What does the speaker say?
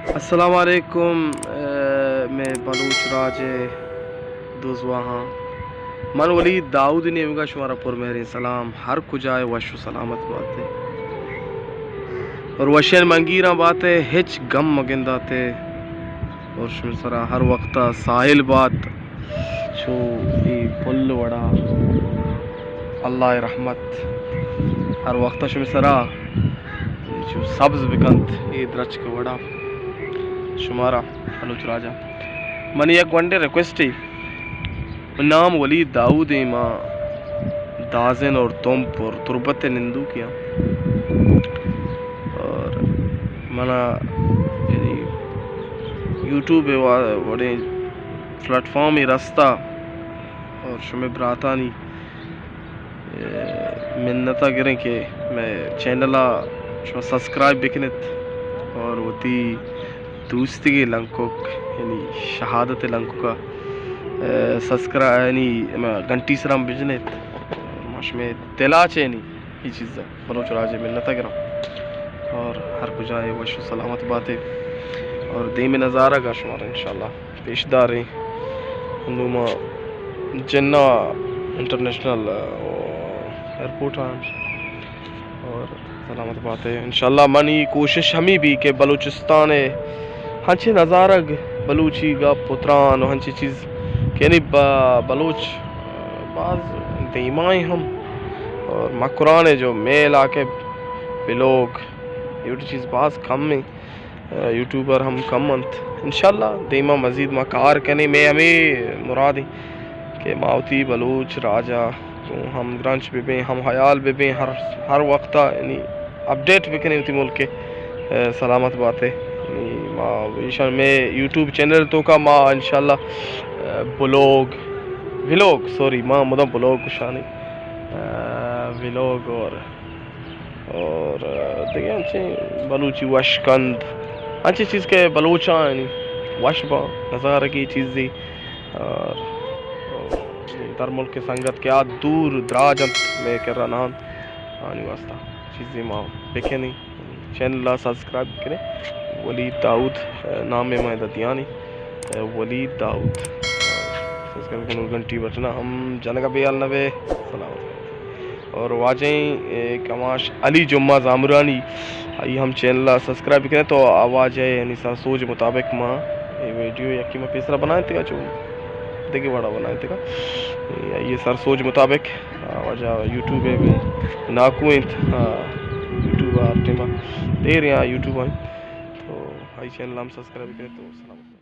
السلام علیکم، اے، مئے بلوچ راج ءِ دوزواہاں۔ من ولید داؤد ءِ نیمگا شمارا پرمہریں سلام، ہر کجا ئے وش و سلامت بات ئے اور وشیں منگیراں بات ئے، ہچ گم مگندات ئے اور شمئے سرا ہر وقتا ساہیل بات۔ چو اے پل وڑا اللہ ءِ رحمت ہر وقتا شمئے سرا چو سبز بکنت، اے درچک وڑا شمارا بلوچ راجا۔ منی یک گونڈیں ریکویسٹے، نام ولید داؤد ایں، ما دازن اور تمپ اور تربت ءِ نندوکے آں اور منا یعنی یوٹیوب ءِ وا-، وڑیں پلیٹ فارمے رستا اور شمئے براتانی، اے، منت ءَ گریں کہ مئے چینل ءَ شما سبسکرائب بکنیت اور وتی دوستیگیں لنکک یعنی شہادت ءِ لنکک ءَ، اے، سبسکرائب یعنی ہما گھنٹی سرا ہم بجنیت۔ ما شمئے دل ءَ چہ یعنی اے چیز ءَ بلوچ راج ءِ منت ءَ گراں اور ہر کجا ئے وش و سلامت بات ئے اور دیم ءِ نظارگ ءَ شمارا انشاءاللہ پیش داریں۔ انوں ما جناح انٹرنیشنل، آ، ایئرپورٹ آں اور سلامت بات ئے۔ انشاءاللہ منی کوشش ہمے بی کہ بلوچستان ءِ ہنچیں نظارگ، بلوچی گپ و تران و ہنچیں چیز کہ یعنی ب-، بلوچ باز دیما ایں ہم اور مکران ءِ جو مئے علاقہ ءِ ویلوگ، اے وڑیں چیز باز کم ایں۔ یوٹیوبر ہم کم انت۔ انشاءاللہ دیما مزید ما کار کنیں۔ مئے ہمے مراد ایں کہ ما وتی بلوچ راج ءَ گوں ہمگرنچ بہ بیں، ہم ہیال بہ بیں، ہر، ہر وقت ءَ یعنی اپڈیٹ بکنیں وتی ملک ءِ۔ اے، سلامت بات ئے۔ یعنی ما ایشان مئے یوٹیوب چینل توکا ما انشاءاللہ، اے، بلوگ، ویلوگ، سوری، ما مدام بلوگ گشانی، اے، ویلوگ اور اور دگہ انچیں بلوچی وش کند، انچیں چیز کہ بلوچاں یعنی وش باں، نظارگی چیزے۔ اور در ملک سنگت کہ آ دور دراج انت، مئے کرا نہ انت، آنی واسطہ چیزے ما بکنیں۔ چینل ءَ سبسکرائب بکنیں، ولید داؤد نام ءَ ما ادا دیانی، ولید داؤد۔ سبسکرائب بکنیں، گھنٹی بٹن ءَ ہم جنگ ءَ بے حال نہ بے۔ سلامت۔ اور واجہیں، اے، کماش علی جمعہ زامرانی، آئی ہم چینل ءَ سبسکرائب بکنیں تو آ واجہ یعنی سر سوج مطابق ما اے ویڈیو یکی ما پیسرا بنائیں تگا چو دگہ وڑا بنائیں تگا۔ اے، آئی سر سوج مطابق، آ، واجہ یوٹیوب ءَ بھی ناکو انت، آ، یوٹیوب ءَ ہر ٹائم دیر آ یوٹیوب ءَ انت۔ تو آئی چینل ہم سبسکرائب بکنیں تو سلامت۔